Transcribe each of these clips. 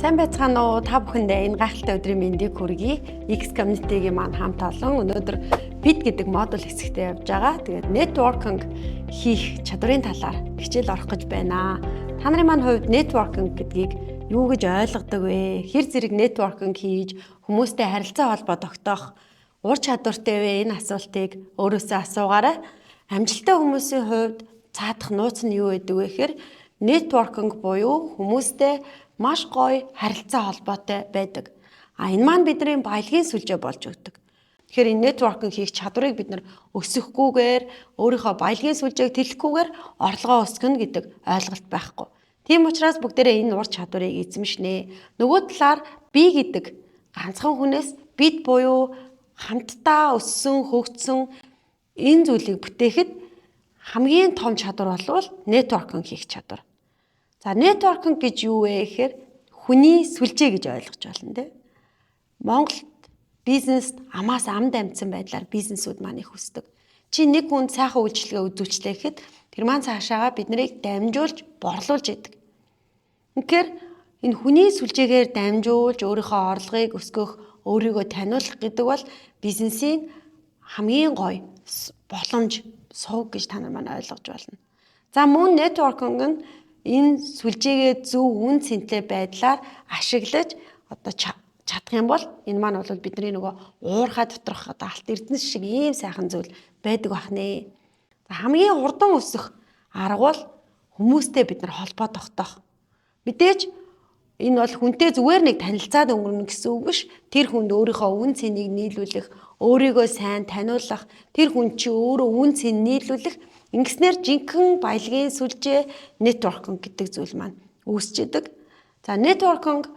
Сайн байцгаана уу? Та бүхэндээ энэ гайхалтай өдрийн мэндийг хүргэе. X community-гийн маань хамт олон өнөөдөр бид гэдэг модуль хэсэгтээ явж байгаа. Тэгээд networking хийх чадварын талаар хичээл орох гэж байна. Та нарын маань хувьд networking гэдгийг юу гэж ойлгодог вэ? Хэр зэрэг networking хийж хүмүүстэй харилцаа холбоо тогтоох ур чадвартай вэ? Энэ асуултыг өөрөөсөө асуугаарай. Амжилттай хүмүүсийн хувьд цаадах нууц нь юу гэдэг вэ гэхээр networking буюу хүмүүстэй маш гоё харилцаа холбоотой байдаг. А энэ маань бидний баялагын сүлжээ болж өгдөг. Тэгэхээр энэ networking хийх чадварыг бид нар өсгөхгүйгээр, өөрийнхөө баялагын сүлжээг тэлэхгүйгээр орлогоо өсгөнө гэдэг ойлголт байхгүй. Тийм учраас бүгдээрээ энэ ур чадварыг эзэмшнэ. Нөгөө талаар би гэдэг ганцхан хүнээс бид буюу хамтдаа өссөн, хөгжсөн энэ зүйлийг бүтээхэд хамгийн том чадвар болвол networking хийх чадвар. За, networking гэж юу вэ гэхээр хүний сүлжээ гэж ойлгож байна, тийм. Монголд бизнест амаас амд амтсан байдлаар бизнесүүд маань их өсдөг. Чи нэг хүнд сайхан үйлчилгээ үзүүлчлээ гэхэд тэр маань цаашаага бид нарыг дамжуулж борлуулж идэг. Тэгэхээр энэ хүний сүлжээгээр дамжуулж өөрийнхөө орлогыг өсгөх, өөрийгөө таниулах гэдэг бол бизнесийн хамгийн гоё боломж, сувг гэж та нар маань ойлгож байна. За, мөн networking нь энэ сүлжээгээ зөв үнэ цэнтэй байдлаар ашиглаж одоо чадах юм бол энэ маань бол бидний нөгөө уурхай доторх одоо алт эрдэнэс шиг ийм сайхан зүйл байдаг бахнэ. За, хамгийн хурдан өсөх арга бол хүмүүстэй бид нар холбоо тогтоох. Мэдээж энэ бол хүнтэй зүгээр нэг танилцаад өнгөрнө гэсэн үг биш. Тэр хүнд өөрийнхөө үнэ цэнийг нийлүүлэх, өөрийгөө сайн таниулах, тэр хүн чи өөрөө үнэ цэн нийлүүлэх. Ингэснээр жинхэнэ баялагын сүлжээ networking гэдэг зүйл маань үүсч идэг. За, networking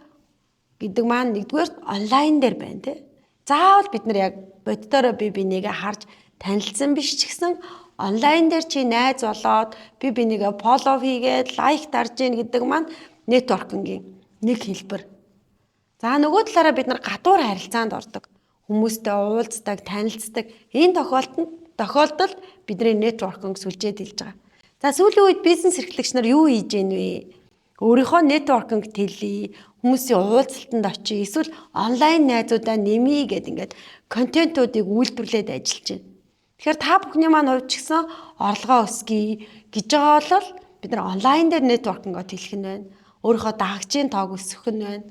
гэдэг маань нэгдүгээр онлайн дээр байна, тий. Заавал бид нар яг боддороо би бинийгээ харж танилцсан биш ч гэсэн онлайн дээр чи найз болоод, би бинийгээ follow хийгээд, like дарж гин гэдэг маань networking ийн нэг хэлбэр. За, нөгөө талаараа бид нар гадуур харилцаанд ордог. Хүмүүстэй уулздаг, танилцдаг. Энэ тохиолдолд бидний networking сүлжээ тэлж байгаа. За, сүүлийн үед бизнес эрхлэгч нар юу хийж гин вэ? Өөрийнхөө networking тэлье, хүмүүсийн уулзалтанд очие, эсвэл онлайн найзуудаа нэмье гэд ингээд контентуудыг үйлдвэрлээд ажиллаж байна. Тэгэхээр та бүхний маань хувьд ч гэсэн орлогоо өсгөе гэж байгаа бол бид нар онлайн дээр networking оо тэлэх нь байна. Өөрийнхөө дагагчийн тоог өсгөх нь байна.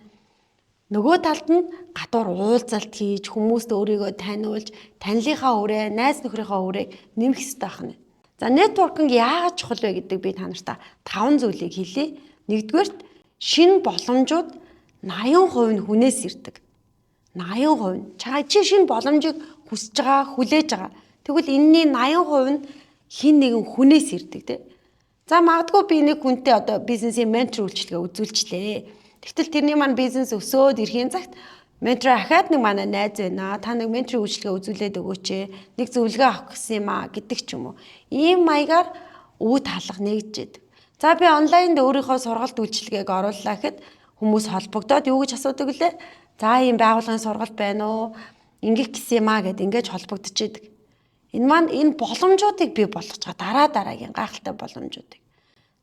Нөгөө талд нь гадуур уулзалт хийж, хүмүүст өөрийгөө таниулж, танилынхаа үрээ, найз нөхрийнхөө үрээг нэмэх ёстой байна. За, networking яагаад чухал вэ гэдэг би та нартай таван зүйлийг хэлье. Нэгдүгээрт, шинэ боломжууд 80% нь хүнээс ирдэг. 80%. Чи шинэ боломжийг хүсэж байгаа, хүлээж байгаа. Тэгвэл энэний 80% нь хэн нэгэн хүнээс ирдэг, тийм. За, магадгүй би нэг хүнтэй одоо бизнесийн ментор үйлчилгээ үзүүлчлээ. Тэгтэл тэрний маань бизнес өсөөд ирэхийн цагт ментор ахаад нэг манай найз байна. Та нэг менторын үйлчилгээ үзүүлээд өгөөч ээ. Нэг зөвлөгөө авах гэсэн юм аа гэдэг ч юм уу. Ийм маягаар үе талах нэгжээд. За, би онлайнд өөрийнхөө сургалт үйлчилгээг орууллаа гэхэд хүмүүс холбогдоод юу гэж асуудаг лээ? За, ийм байгууллагын сургалт байна уу? Ингэх гэсэн юм аа гэд ингэж холбогдчихэдэг. Энэ маань энэ боломжуудыг бий болгож байгаа, дараа дараагийн гайхалтай боломжуудыг.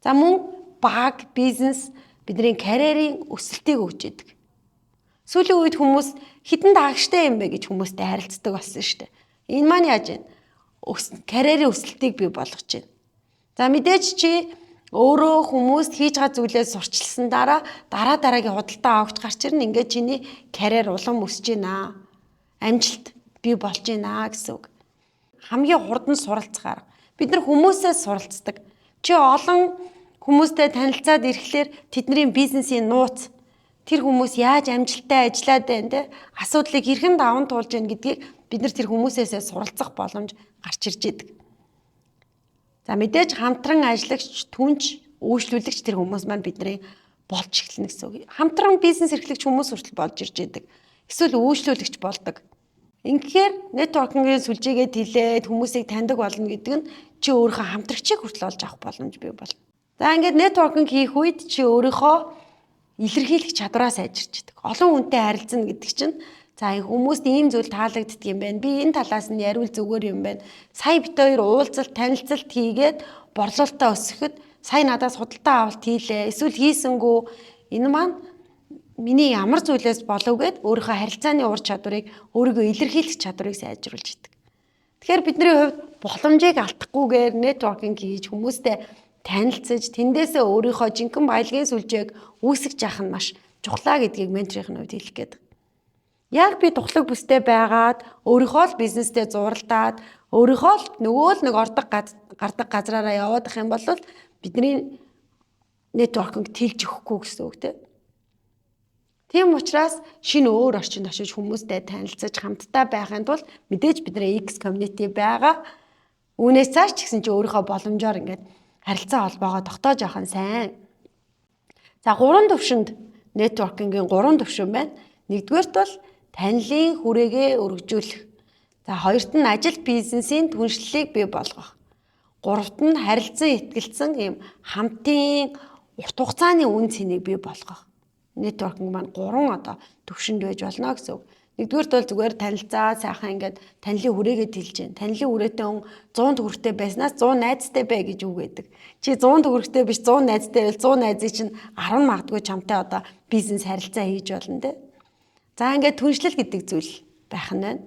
За, мөн баг, бизнес, бидний карьерийн өсөлтийг өгч идэг. Сүүлийн үед хүмүүс хэдэн дагагчтай юм бэ гэж хүмүүстэй харилцдаг болсон шүү дээ. Энэ маань яаж вэ? Карьерийн өсөлтийг бий болгож байна. За, мэдээж чи өөрөө хүмүүст хийж байгаа зүйлээ сурчилсан дараа дараа дараагийн худалдаа авахч гарч ирнэ. Ингээд чиний карьер улам өсөж байна. Амжилт бий болж байна гэсэн үг. Хамгийн хурдан суралцах арга. Бид нар хүмүүсээс суралцдаг. Чи олон хүмүүстэй танилцаад ирэхлээр тэдний бизнесийн нууц, тэр хүмүүс яаж амжилттай ажиллаад байна те, асуудлыг хэрхэн даван туулж байна гэдгийг бид нар тэр хүмүүсээсээ суралцах боломж гарч ирж идэг. За, мэдээж хамтран ажиллагч, түнч, үйлчлүүлэгч тэр хүмүүс маань бидний болж эхэлнэ гэсэн үг. Хамтран бизнес эрхлэгч хүмүүс хүртэл болж ирж идэг. Эсвэл үйлчлүүлэгч болдог. Ингэхээр networking ийн сүлжээгээ тэлээд хүмүүсийг таньдаг болно гэдэг нь чи өөрийнхөө хамтрагчийг хүртэл олж авах боломж бий болно. За, ингээд networking хийх үед чи өөрийнхөө илэрхийлэх чадвараа сайжирч идэг. Олон хүнтэй харилцана гэдэг чинь за, хүмүүст ийм зүйл таалагддаг юм байна. Би энэ талаас нь яриул зүгээр юм байна. Сая бид хоёр уулзалт, танилцалт хийгээд борлуулалтаа өсгөхөд сая надаас худалдаа авалт хийлээ. Эсвэл хийсэнгүү. Энэ маань Миний ямар зүйлээс болов гэд өөрийнхөө харилцааны ур чадварыг, өөрийгөө илэрхийлэх чадварыг сайжруулж идэг. Тэгэхээр бидний хувьд боломжийг алдахгүйгээр networking хийж, хүмүүстэй танилцаж, тэндээсээ өөрийнхөө жинхэнэ баялагын сүлжээг үүсгэж явах нь маш чухлаа гэдгийг менторын хувьд хэлэх гээд. Яг би тухлаг бүстэй байгаад, өөрийнхөө л бизнестэй зуралдаад, өөрийнхөө л нөгөө л нэг ордог гардаг газраараа яваад ах юм бол бидний networking тэлж өгөхгүй гэсэн үг тийм. Тийм учраас шинэ өөр орчинд очиж хүмүүстэй танилцаж, хамтдаа байхын тулд мэдээж бидний X community байгаа. Үүнээс цааш ч гэсэн чи өөрийнхөө боломжоор ингээд харилцаа холбоогоо тогтоож явах нь сайн. За, гурван төвшөнд, networking-ийн гурван төвшин байна. Нэгдүгээрт бол танилын хүрээгээ өргөжүүлэх. За, хоёрт нь ажил бизнесийн түншлэлийг бий болгох. Гуравт нь харилцан итгэлцэн ийм хамтын урт хугацааны үн цэнийг бий болгох. Networking маань гурван одоо төвшөнд байж болно гэсэн үг. Нэгдүгээрт бол зүгээр танилцаа, сайхан ингээд танилын хүрээгээ тэлж байна. Танилын хүрээтэй хүн 100 төгрөгтэй байснаас 100 найзтай бай гэж үг байдаг. Чи 100 төгрөгтэй биш, 100 найзтай байвал 100 найзыг чинь 10 магадгүй чамтай одоо бизнес харилцаа хийж болно те. За, ингээд түншлэл гэдэг зүйл байх нь байна.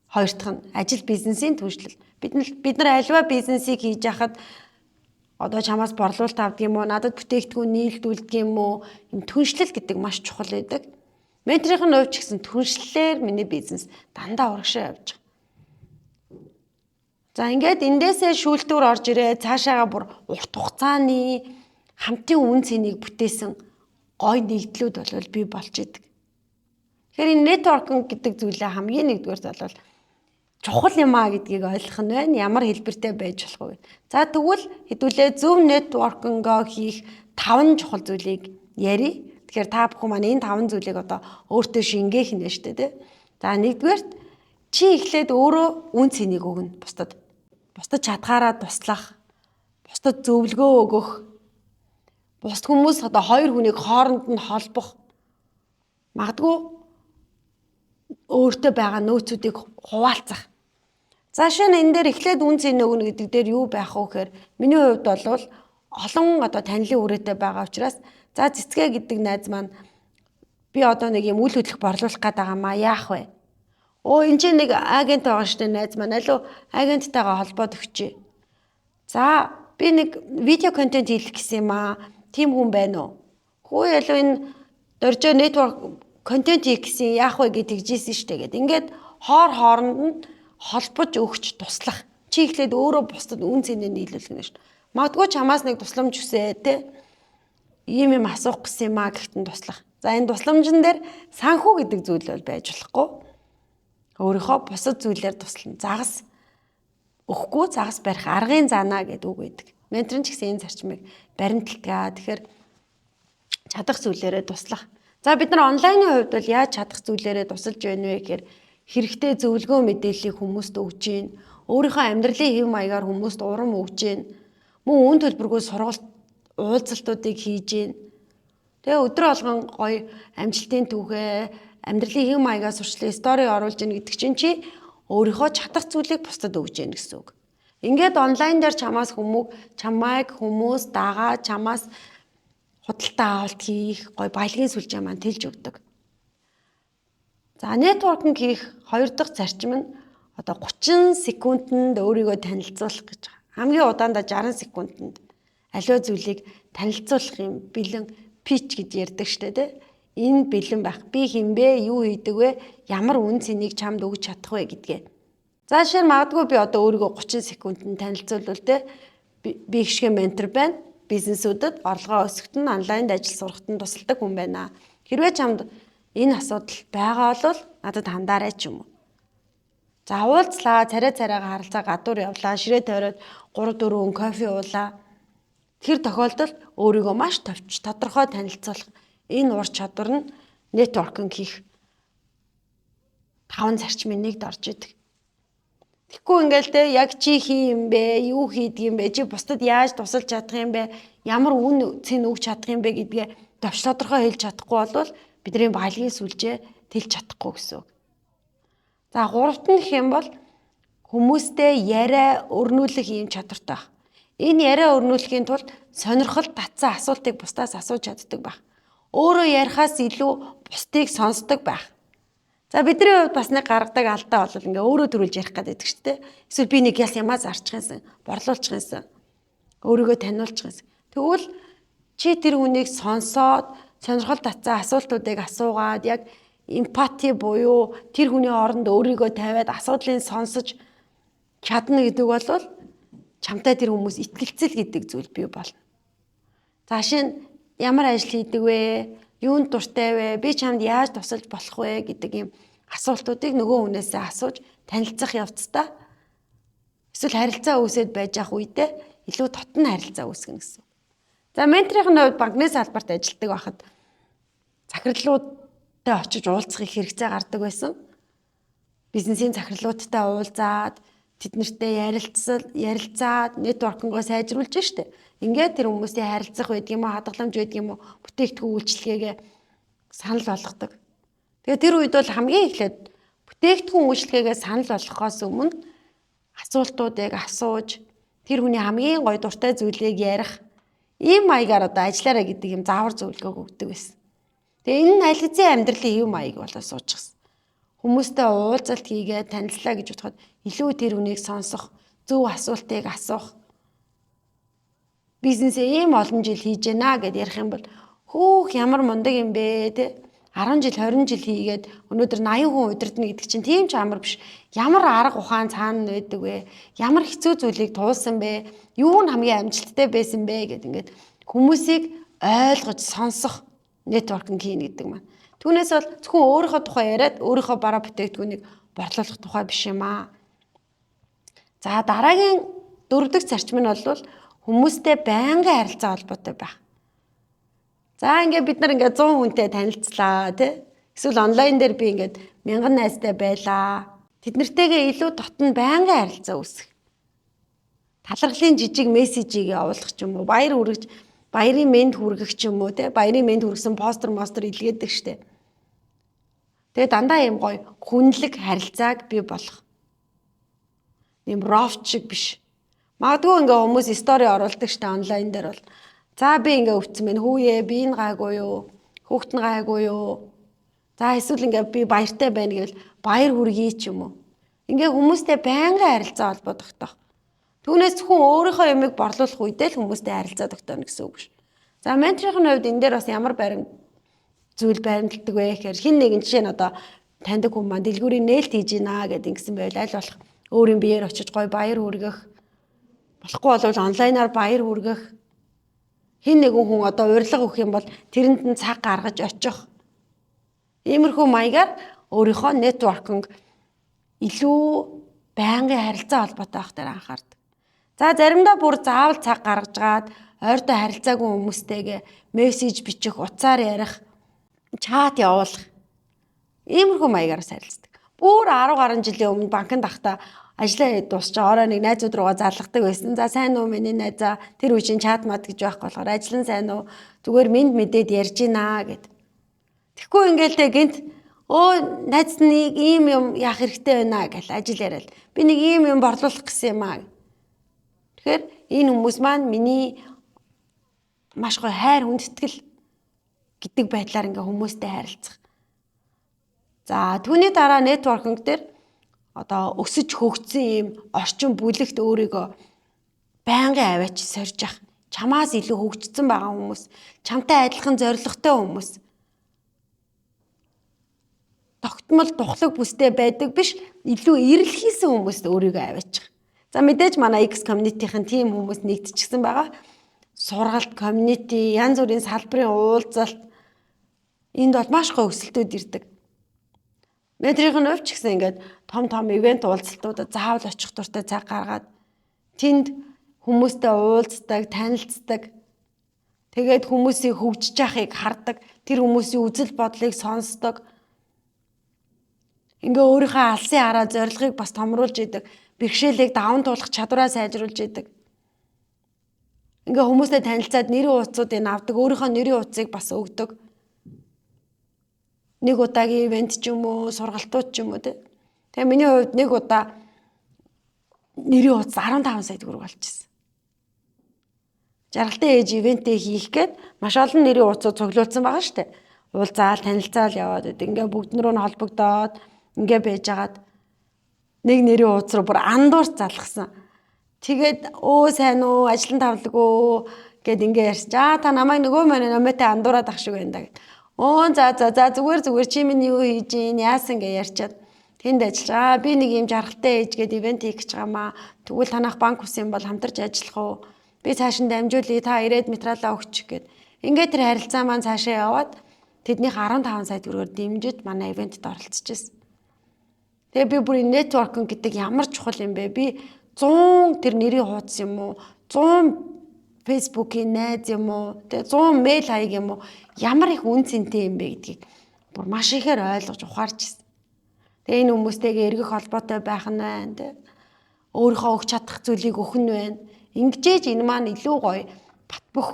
Хоёр дахь нь ажил бизнесийн түншлэл. Бид нар альва бизнесийг хийж яхад одоо чамаас борлуулалт авдаг юм уу, надад бүтээгдэхүүн нийлдүүлдэг юм уу, юм түншлэл гэдэг маш чухал байдаг. Менторын хувьд ч гэсэн түншлэлээр миний бизнес дандаа урагшаа явж байгаа. За, ингээд эндээсээ шүүлтүүр орж ирээ, цаашаага бүр урт хугацааны хамтын үн цэнийг бүтээсэн гой нэгдлүүд бол бий болж идэг. Тэгэхээр энэ networking гэдэг зүйлээ хамгийн нэгдүгээр бол чухал юм а гэдгийг ойлгох нь байна. Ямар хэлбэртэй байж болох вэ? За, тэгвэл хэдүүлээ зөв networking-оо хийх таван чухал зүйлийг ярив. Тэгэхээр та бүхэн маань энэ таван зүйлийг одоо өөртөө шингээх нь шүү дээ, тэ. За, нэгдүгээрт чи эхлээд өөрөө үн цэнийг өгнө бусдад. Бусдад чадхаараа туслах, бусдад зөвлөгөө өгөх, бусд хүмүүс одоо хоёр хүнийг хооронд нь холбох, магадгүй өөртөө байгаа нөөцүүдийг хуваалцах. За, шинэ энэ дээр эхлээд үн цэн өгнө гэдэг дээр юу байх вэ гэхээр миний хувьд бол олон одоо танилын хүрээтэй байгаа учраас, за, цэцгээ гэдэг найз маань би одоо нэг юм үл хөдлөх борлуулах гээд байгаа маа, яах вэ? Өө, энэ чинь нэг агент байгаа штэ, найз маань алуу агенттайгаа холбоод өгчээ. За, би нэг видео контент хийх гэсэн юм аа. Тийм хүн байна уу? Хүү, ялуу энэ доржоо network контент хийх гэсэн, яах вэ гэж тэгжсэн штэ гэд. Ингээд хоор хооронд нь холбож өгч туслах. Чи эхлээд өөрөө бусдад үн цэнээ нийлүүлэх нь шүү. Магадгүй чамаас нэг тусламж хүсээ те. Ийм юм асуух гэсэн юм аа гэхэд нь туслах. За, энэ тусламжин дээр санхүү гэдэг зүйл бол байж болохгүй. Өөрийнхөө бусад зүйлээр туслана. Загас өгөхгүй загас барих аргын заанаа гэдэг үг байдаг. Ментор нь ч гэсэн энэ зарчмыг баримталдаг. Тэгэхээр чадах зүйлээрээ туслах. За, бид нар онлайны хувьд бол яаж чадах зүйлээрээ тусалж байна вэ гэхээр хэрэгтэй зөвлөгөө мэдээллийг хүмүүст өгж гин. Өөрийнхөө амьдралын хэв маягаар хүмүүст урам өгж гин. Мөн үн төлбөргүй сургалт уулзалтуудыг хийж гин. Тэгээ өдөр болгон гоё амжилтын түүхээ, амьдралын хэв маягаа сурчлаа story оруулж гин гэдэг чинь чи өөрийнхөө чадах зүйлийг бусдад өгж гин гэсэн үг. Ингээд онлайн дээр чамаас хүмүүг чамайг хүмүүс дагаа, чамаас худалдаа авалт хийх гоё баялагын сүлжээ маань тэлж өгдөг. За, networking хийх хоёр дахь зарчим нь одоо 30 секундэд өөрийгөө танилцуулах гэж байгаа. Хамгийн удаандаа 60 секундэд аливаа зүйлийг танилцуулах юм бэлэн pitch гэж ярьдаг штэ, тэ. Энэ бэлэн байх. Би хэн бэ? Юу хийдэг вэ? Ямар үн цэнийг чамд өгч чадах вэ гэдгээ. За, жишээ нь магадгүй би одоо өөрийгөө 30 секундэд танилцуулбал, те, би их шиг ментор байна. Бизнесүүдэд орлогоо өсгөхт нь, онлайнд ажил сурахт нь тусалдаг хүн байна. Хэрвээ чамд энэ асуудал байгаа бол надад хандаарай ч юм уу. За, уулзлаа, царай царайгаа харалцаа, гадуур явлаа, ширээ тойроод 3 4 хүн кофе уулаа. Тэр тохиолдолд өөрийгөө маш товч тодорхой танилцуулах энэ ур чадвар нь networking хийх таван зарчмын нэгд орж идэг. Тэгэхгүй ингээл те, яг чи хин юм бэ, юу хийдэг юм бэ, чи бусдад яаж тусалж чадах юм бэ, ямар үн цэн өгч чадах юм бэ гэдгээ товч тодорхой хэлж чадахгүй бол бидний баялагын сүлжээ тэлж чадахгүй гэсэн үг. За, гуравт нь гэх юм бол хүмүүстэй яриа өрнүүлэх ийм чадвартай байх. Энэ яриа өрнүүлэхийн тулд сонирхол татсан асуултыг бусдаас асууж чаддаг байх. Өөрөө ярихаас илүү бусдыг сонсдог байх. За, бидний хувьд бас нэг гаргадаг алдаа бол ингээ өөрөө төрүүлж ярих гэдэг шүү дээ. Эсвэл би нэг яс ямаа зарчих юмсан, борлуулчих юмсан, өөрийгөө таниулчих юмсан. Тэгвэл чи тэр хүнийг сонсоод, сонирхол татсан асуултуудыг асуугаад, яг empathy буюу тэр хүний оронд өөрийгөө тавиад асуудлыг сонсож чадна гэдэг бол чамтай тэр хүмүүс итгэлцэл гэдэг зүйл бий болно. За, шинэ ямар ажил хийдэг вэ? Юунд дуртай вэ? Би чамд яаж тусалж болох вэ гэдэг ийм асуултуудыг нөгөө хүнээсээ асууж танилцах явцдаа, эсвэл харилцаа үүсээд байж ах үедээ илүү дотно харилцаа үүсгэнэ гэсэн. За, менторын хувьд банкны салбарт ажилладаг байхад захирлуудтай очиж уулзах их хэрэгцээ гардаг байсан. Бизнесийн захирлуудтай уулзаад, тэд нартай ярилцаад networking оо сайжруулж штэ. Ингээд тэр хүмүүсийн харилцах байдаг юм уу, хадгаламж байдаг юм уу, бүтээгдэхүүн үйлчилгээгээ санал болгодог. Тэгээ тэр үед бол хамгийн эхлээд бүтээгдэхүүн үйлчилгээгээ санал болгохоос өмнө асуултуудыг асууж, тэр хүний хамгийн гоё дуртай зүйлийг ярих, ийм маягаар одоо ажиллаарай гэдэг юм заавар зөвлөгөөг өгдөг байсан. Тэгээ энэ нь аль хэзээ амьдралын хэв маяг болоо суучихсан. Хүмүүстэй уулзалт хийгээд танилцлаа гэж бодоход илүү тэр хүнийг сонсох, зөв асуултыг асуух, бизнесээ ийм олон жил хийж гэнэ гэд ярих юм бол хөөх, ямар мундаг юм бэ, те, 10 жил, 20 жил хийгээд өнөөдөр 80 хүн удирдна гэдэг чинь тийм ч амар биш. Ямар арга ухаан цаана байдаг вэ? Ямар хэцүү зүйлийг туулсан бэ? Юу нь хамгийн амжилттай байсан бэ гэд ингээд хүмүүсийг ойлгож сонсох networking хийнэ гэдэг маань. Түүнээс бол зөвхөн өөрийнхөө тухай яриад, өөрийнхөө бараа бүтээгдэхүүнийг борлуулах тухай биш юм аа. За, дараагийн дөрөв дэх зарчим нь бол хүмүүстэй байнгын харилцаа холбоотой байх. За, ингээд бид нар ингээд 100 хүнтэй танилцлаа, тий. Эсвэл онлайн дээр би ингээд мянган найзтай байлаа. Тэд нартэйгээ илүү дотно байнгын харилцаа үүсгэх. Талархлын жижиг мессежийг явуулах ч юм уу, баяр хүргэж, баярын мэнд хүргэх ч юм уу, тий. Баярын мэнд хүргэсэн постэр мостер илгээдэг штэ. Тэгээ дандаа юм гоё хүнлэг харилцааг бий болгох. Ийм робот шиг биш. Магадгүй ингээ хүмүүс story оруулдаг штэ онлайн дээр бол. За, би ингээ өвцөн байна. Хүүе, би энэ гайгүй юу? Хүүхэд нь гайгүй юу? За, эсвэл ингээ би баяртай байна гэвэл баяр хүргэе ч юм уу. Ингээ хүмүүстэй байнгын харилцаа холбоо тогтоох. Түүнээс зөвхөн өөрийнхөө юмыг борлуулах үедээ л хүмүүстэй харилцаа тогтооно гэсэн үг биш. За, менторын хувьд энэ дээр бас ямар баримт зүйл баримталдаг вэ гэхээр хэн нэгэн, жишээ нь одоо таньдаг хүн маань дэлгүүрийн нээлт хийж гинэ гэдэг ингэсэн байвал аль болох өөрийн биеэр очиж гой баяр хүргэх, болохгүй бол онлайнаар баяр хүргэх, хэн нэгэн хүн одоо урилга өгөх юм бол тэрэнд нь цаг гаргаж очих, иймэрхүү маягаар өөрийнхөө networking илүү байнгын харилцаа холбоотой байх дээр анхаардаг. За, заримдаа бүр заавал цаг гаргаж гаад ойртой харилцаагүй хүмүүстэйгээ мессеж бичих, утсаар ярих, чат явуулах. Иймэрхүү маягаар бас харилцдаг. Бүр 10 гаруй жилийн өмнө банкнд байхдаа ажлаа дуусч орой нэг найзууд руугаа залгадаг байсан. За, сайн уу, миний найзаа, тэр үе чинь чат мат гэж байхгүй болохоор ажил нь сайн уу, зүгээр мэнд мэдээд ярьж гинэ гэд. Тэгэхгүй ингээл тэ гинт өө найз, нэг ийм юм яах хэрэгтэй байна гэл ажил яриад. Би нэг ийм юм борлуулах гэсэн юм аа. Тэгэхээр энэ хүмүүс маань миний маш гоё хайр хүндэтгэл гэдэг байдлаар ингээ хүмүүстэй харилцах. За, түүний дараа networking дээр одоо өсөж хөгжсөн ийм орчин бүлэгт өөрийгөө байнгын аваач сорж ах. Чамаас илүү хөгжсөн байгаа хүмүүс, чамтай адилхан зорилготой хүмүүс, тогтмол тухлаг бүстэй байдаг биш, илүү эрэл хийсэн хүмүүст өөрийгөө аваачих. За, мэдээж манай X community-ийн тийм хүмүүс нэгдчихсэн байгаа. Сургалт, community, янз бүрийн салбарын уулзалт, энд бол маш гоё өсөлтүүд ирдэг. Менторын хувьд ч гэсэн ингээд том том event уулзалтуудад заавал очих дуртай, цаг гаргаад тэнд хүмүүстэй уулздаг, танилцдаг. Тэгээд хүмүүсийг хөгжиж яхийг хардаг, тэр хүмүүсийн үзэл бодлыг сонсдог. Ингээ өөрийнхөө алсын хараа зорилгыг бас томруулж идэг. Бэрхшээлийг даван туулах чадвараа сайжруулж идэг. Ингээ хүмүүстэй танилцаад нэрийн утсуудыг авдаг, өөрийнхөө нэрийн утсыг бас өгдөг. Нэг удаагийн event ч юм уу, сургалтууд ч юм уу, тий. Тэгээ миний хувьд нэг удаа нэрийн утас 15 сая төгрөг болчихсон. Жаргалтай ээж event ээ хийх гээд маш олон нэрийн хуудсууд цуглуулсан байгаа шүү дээ. Уулзаал, танилцаал яваад байдаг. Ингээ бүгд нөрөө нь холбогдоод ингээ байжгаад нэг нэрийн хуудас руу бүр андуурч залгасан. Тэгээд өө сайн уу, ажлын тавлаг уу гэд ингээ ярьсан. Аа та намайг нөгөө мань номтой андуураад ах шиг байна да гэд. Өө за за за зүгээр зүгээр чи минь юу хийж гин яасан гэж ярьчаад тэнд ажиллаж аа би нэг юм жаргалтай ээж гээд event хийх гэж байгаа маа. Тэгвэл танах банк ус юм бол хамтарч ажиллах уу? Би цааш нь дамжуулъя, та ирээд материалаа өгч гэд. Ингээд тэр харилцаа маань цаашаа яваад тэднийх 15 сая төгрөгөөр дэмжиж манай event д оролцож байсан. Тэгээ би бүр энэ networking гэдэг ямар чухал юм бэ? Би 100 тэр нэрийн хуудас юм уу? 100 Facebook-ийн найз юм уу? Тэгээ 100 mail хаяг юм уу? Ямар их үн цэнтэй юм бэ гэдгийг бүр маш ихээр ойлгож ухаарч ирсэн. Тэгээ энэ хүмүүстэйгээ эргэх холбоотой байх нь байна тэ. Өөрийнхөө өгч чадах зүйлийг өгөх нь байна. Ингэжээж энэ маань илүү гоё бат бөх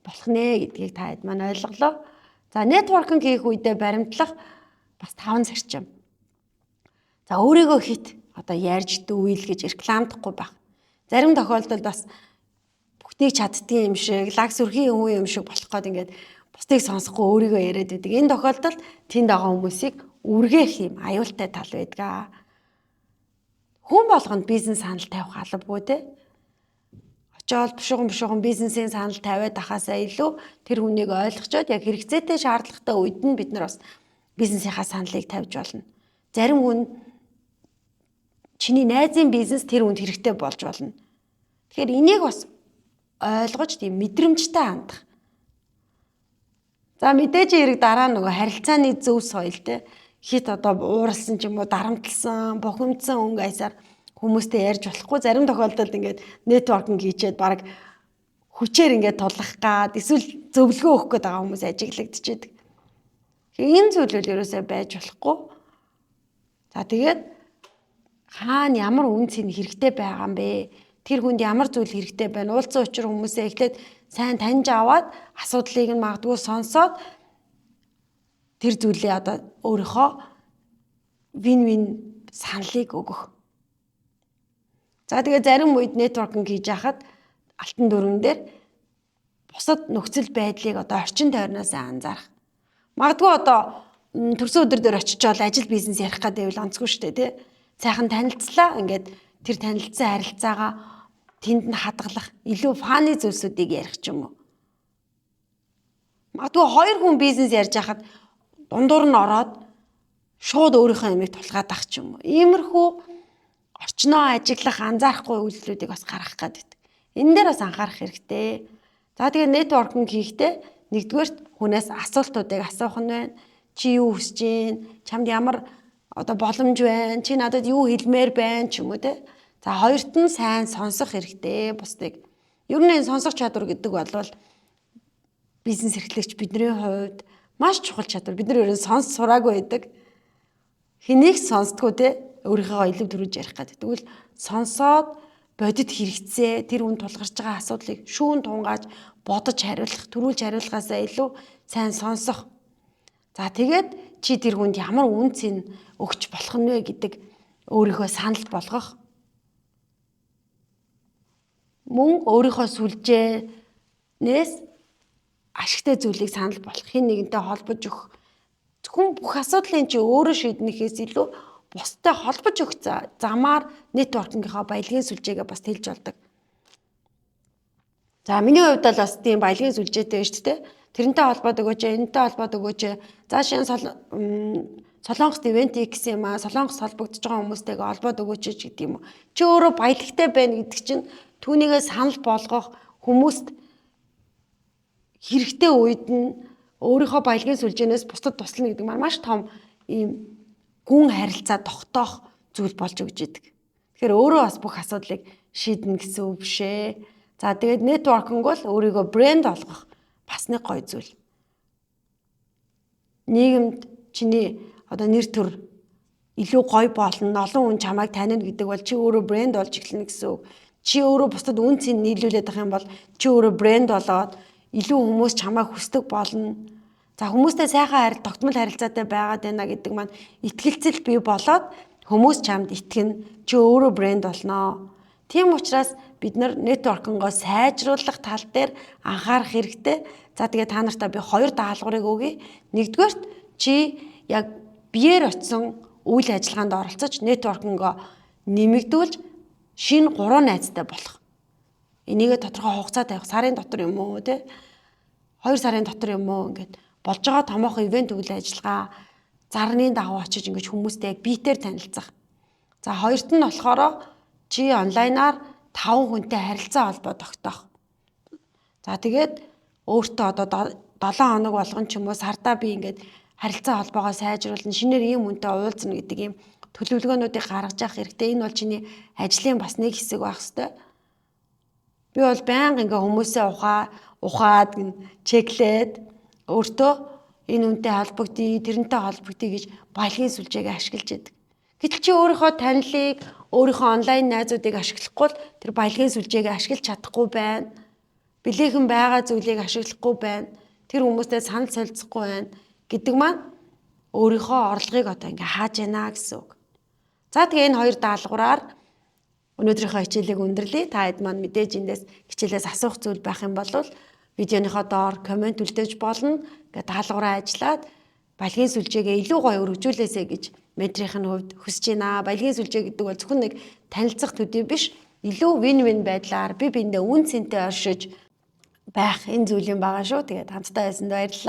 болох нэ гэдгийг та хэд маань ойлголоо. За, networking хийх үедээ баримтлах бас 5 зарчим. За, өөрийгөө хит одоо ярьж дүүйл гэж рекламдахгүй байх. Зарим тохиолдолд бас бүхнийг чаддгийн юм шиг, лаг сүрхийн хүн юм шиг болох гээд ингээд бусдыг сонсохгүй өөрийгөө яриад байдаг. Энэ тохиолдолд тэнд байгаа хүмүүсийг үргээх юм аюултай тал байдаг. Хүн болгонд бизнес санал тавих албагүй те. Очоод бушуухан бушуухан бизнесийн санал тавиад ахаасаа илүү тэр хүнийг ойлгочоод яг хэрэгцээтэй, шаардлагатай үед нь бид нар бас бизнесийнхаа саналыг тавьж болно. Зарим хүн чиний найзын бизнес тэр хүнд хэрэгтэй болж болно. Тэгэхээр энийг бас ойлгож, тийм мэдрэмжтэй хандах. За, мэдээж хэрэг дараа нөгөө харилцааны зөв соёл те, хит одоо ууралсан ч юм уу, дарамтлсан, бухимдсан өнгө аясаар хүмүүстэй ярьж болохгүй. Зарим тохиолдолд ингээд networking хийчээд баг хүчээр ингээд тулах гад эсвэл зөвлөгөө өгөх гээд байгаа хүмүүс ажиглагдчихэдэг. Энэ зүйл бол ерөөсөө байж болохгүй. За, тэгээд хаана ямар үн цэн хэрэгтэй байгаа юм бэ? Тэр хүнд ямар зүйл хэрэгтэй байна? Уулзсан учир хүмүүсээ эхлээд сайн таньж аваад, асуудлыг нь магадгүй сонсоод, тэр зүйлээ одоо өөрийнхөө win win саналыг өгөх. За, тэгээ зарим үед networking хийж яхад алтан дүрэн дээр бусад нөхцөл байдлыг, одоо орчин тойрноос анзаарах. Магадгүй одоо төрсөн өдөр дээр очичоол ажил бизнес ярих гэдэг байвал онцгүй шүү дээ, тий. Сайхан танилцлаа. Ингээд тэр танилцсан харилцаагаа тэнд нь хадгалах, илүү funny зүйлсүүдийг ярих ч юм уу. Магадгүй хоёр хүн бизнес ярьж байхад дундуур нь ороод шууд өөрийнхөө юмыг тулгаад ах ч юм уу. Иймэрхүү орчноо ажиглах, анзаарахгүй үйлдэлүүдийг бас гаргах гэдэг. Энэ дээр бас анхаарах хэрэгтэй. За, тэгээ networking хийхдээ нэгдүгээрт хүнээс асуултуудыг асуух нь байна. Чи юу хүсэж байна? Чамд ямар одоо боломж байна? Чи надад юу хэлмээр байна ч юм уу, те. За, хоёрт нь сайн сонсох хэрэгтэй бусдыг. Ер нь энэ сонсох чадвар гэдэг бол бизнес эрхлэгч бидний хувьд маш чухал чадвар. Бид нар ер нь сонс сураагүй байдаг. Хэнийг сонсдгоо те, өөрийнхөө илүү төрөж ярих гэдэг. Тэгвэл сонсоод бодит хэрэгцээ, тэр үн тулгарч байгаа асуудлыг шүүн тунгааж бодож хариулах, төрүүлж хариулахаасаа илүү сайн сонсох. За, тэгээд чи тэр хүнд ямар үн цэн өгч болох нь вэ гэдэг өөрийнхөө санал болгох. Мөн өөрийнхөө сүлжээнээс ашигтай зүйлийг санал болох, хэн нэгэнтэй холбож өгөх. Зөвхөн бүх асуудлыг чи өөрөө шийднэхээс илүү бусдад холбож өгөх замаар networking ийнхаа баялагын сүлжээгээ бас тэлж болдог. За, миний хувьд бол бас тийм баялагын сүлжээтэй байна шүү дээ. Тэрнтэй холбоод өгөөч, энэтэй холбоод өгөөч. За, шинэ Солонгост event хийх гэсэн юм аа. Солонгос холбогдож байгаа хүмүүстэйгээ холбоод өгөөч гэдэг юм уу. Чи өөрөө баялагтай байна гэдэг чинь түүнийгээ санал болгох, хүмүүст хэрэгтэй үед нь өөрийнхөө баялагын сүлжээнээс бусдад туслана гэдэг маань маш том ийм гүн харилцаа тогтоох зүйл болж өгч идэг. Тэгэхээр өөрөө бас бүх асуудлыг шийднэ гэсэн үг биш ээ. За, тэгээд networking бол өөрийгөө брэнд болгох бас нэг гоё зүйл. Нийгэмд чиний одоо нэр төр илүү гоё болно, олон хүн чамайг танина гэдэг бол чи өөрөө брэнд болж эхэлнэ гэсэн үг. Чи өөрөө бусдад үн цэн нийлүүлээд байх юм бол чи өөрөө брэнд болоод илүү хүмүүс чамайг хүсдэг болно. За, хүмүүстэй сайхан харил, тогтмол харилцаатай байгаад байна гэдэг маань итгэлцэл бий болоод хүмүүс чамд итгэнэ. Чи өөрөө брэнд болноо. Тийм учраас бид нар networking оо сайжруулах тал дээр анхаарах хэрэгтэй. За, тэгээ та нартаа би хоёр даалгаврыг өгье. Нэгдүгээрт, чи яг биеэр очисон үйл ажиллагаанд оролцож, networking оо нэмэгдүүлж, шинэ гурван найзтай болох. Энийгээ тодорхой хугацаа тавих, сарын дотор юм уу, те, 2 сарын дотор юм уу, ингээд болж байгаа томоохон event, үйл ажиллагаа зарны дагуу очиж, ингэж хүмүүстэй яг биетээр танилцах. За, хоёрт нь болохоор чи онлайнаар таван хүнтэй харилцаа холбоо тогтоох. За, тэгээд өөртөө одоо 7 хоног болгон ч юм уу сардаа би ингээд харилцаа холбоогоо сайжруулна, шинээр ийм хүнтэй уулзна гэдэг ийм төлөвлөгөөнүүдийг гаргаж явах хэрэгтэй. Энэ бол чиний ажлын бас нэг хэсэг байх хэрэгтэй. Би бол байнга ингээ хүмүүсээ ухаад check лээд, өөртөө энэ хүнтэй холбогдъё, тэрнтэй холбогдъё гэж баялагын сүлжээг ашиглаж яадаг. Гэтэл чи өөрийнхөө танилыг, өөрийнхөө онлайн найзуудыг ашиглахгүй бол тэр баялагын сүлжээг ашиглаж чадахгүй байна. Билээхэн байгаа зүйлийг ашиглахгүй байна. Тэр хүмүүстэй санал солилцохгүй байна гэдэг маань өөрийнхөө орлогыг одоо ингээ хааж яана гэсэн үг. За, тэгээ энэ хоёр даалгавраар өнөөдрийнхөө хичээлийг өндөрлөе. Та хэд маань мэдээж эндээс хичээлээс асуух зүйл байх юм бол видеоныхоо доор comment үлдээж болно. Ингээ даалгавраа ажиллаад баялагын сүлжээгээ илүү гоё өргөжүүлээсэй гэж менторын хувьд хүсэж байна. Баялагын сүлжээ гэдэг бол зөвхөн нэг танилцах төдий биш, илүү win win байдлаар бие биендээ үнэ цэнтэй оршиж байх энэ зүйл юм байгаа шүү. Тэгээд хамтдаа байсанд баярлалаа.